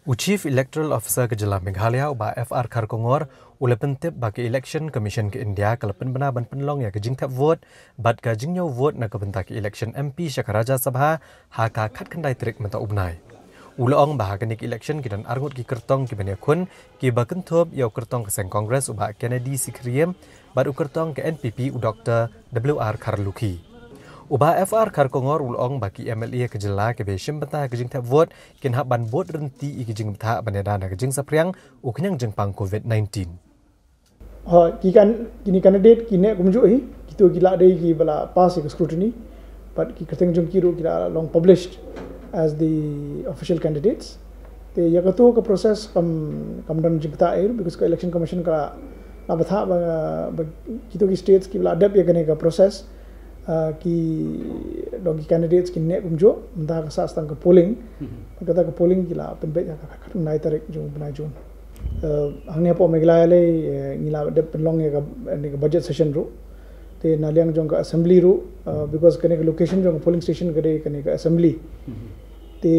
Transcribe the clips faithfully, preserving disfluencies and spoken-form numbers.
U Chief Electoral Officer ka jylla Meghalaya, u Bah F R Kharkongor, u la pyntip ba ka Election Commission ka India ka la pynbna ban pynlong ïa ka jingthep vote bad ka jingñiew vote na ka bynta ka election M P sha ka Rajya Sabha ha ka khatkhyndai tarik mynta u bnai. U la ong ba ha kane ka election ki don arngut ki kyrtong kiban ïakhun, kiba kynthup ïa u kyrtong ka seng Congress u Bah Kennedy C Khyriam bad u kyrtong ka N P P u Doctor W R Kharlukhi. U Bah F R Kharkongor u la ong ba ki M L A ka jylla kiba shim bynta ha ka jingthep vote kin hap ban bud rynti ïa ki jingbthah ban ïada na ka jingsaphriang u khñiang jingpang COVID nineteen. Ha, ki kan, kine candidate ki neh kumjuh hi, kito ki la dei kiba la pass ïa ka scrutiny, bad ki kyrteng jong ki ruh ki la long published as the official candidates. Te ïa kato ka process kam, kam don jingktah ei ruh, because ka Election Commission ka la bthah ba, ba kito ki states kiba la dep ïa kane ka process, ah, ki don ki candidates ki neh kumjuh, mynta ka sah tang ka polling. Mhm. Kata ka polling ki la pynbeit ha ka khatkhyndai tarik jong u bnai June. Eh, hangne hapoh Meghalaya lei, eh, ngi la dep pynlong ïa ka, ïa ka budget session ruh. Te na liang jong ka assembly ruh, eh, because kane ka location jong ka polling station ka dei kane ka assembly. Mhm. Te,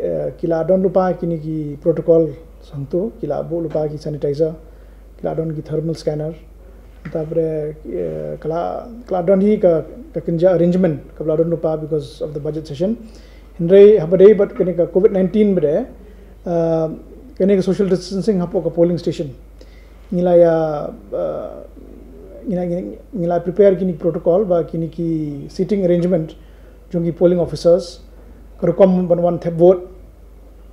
eh, ki la don lypa kine ki protocol sangtu, ki la buh lypa ki sanitizer, ki la don ki thermal scanner. Tapoh, eh, ka la, ka la don hi ka, ka kynja arrangement kaba la don lypa because of the budget session. Hynrei haba dei bad kane ka COVID nineteen ba dei, eh, kane ka social distancing hapoh ka polling station. Ngi la ïa, eh, ngi la, ngi, ngi la prepare kine ki protocol bad kine ki seating arrangement jong ki polling officers. Ka rukom ban wan thep vote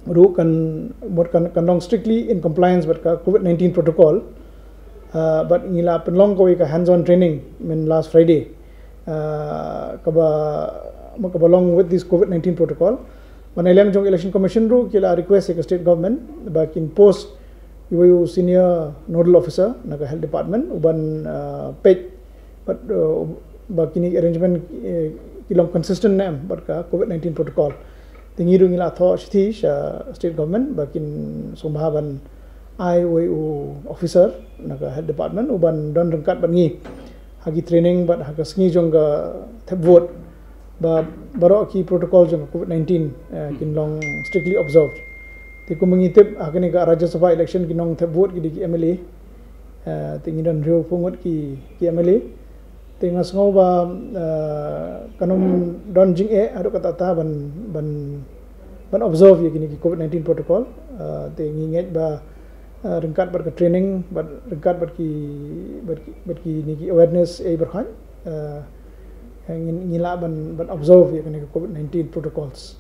ruh kan, mut kan, kan long strictly in compliance bad ka COVID nineteen protocol. Ah, bad ngi la pynlong kawei ka hands-on training mynta last Friday. Ah, kaba, kaba long with this COVID nineteen protocol. Bad na liang jong Election Commission ruh ki la request ïa ka state government ba kin post iwei u senior nodal officer na ka health department uban, ah, peit bad, ah, ba kine arrangement, eh, ki long consistent ne em bad ka COVID nineteen protocol. Te ngi ruh ngi la thoh shithi sha state government ba kin sngewbha ban ai uwei u officer na ka health department uban don ryngkat bad ngi ha ki training bad ha ka sngi jong ka thep vote ba baroh ki protocol jong ka COVID nineteen, eh, kin long strictly observed. Te kumba ngi tip ha kane ka Rajya Sabha election ki nongthep vote ki dei ki M L A. Eh, te ngi don hynriewphew ngut ki, ki M L A. Te nga sngew ba, eh, kan ym don jingeh haduh katta katta ban, ban, ban observe ïa kine ki COVID nineteen protocol. Eh, te ngi ngeit ba, eh, ryngkat bad ka training, bad ryngkat bad ki, bad ki, bad kine ki awareness ei baroh, eh, ngi, ngi lah ban, ban observe ïa kine ki COVID nineteen protocols.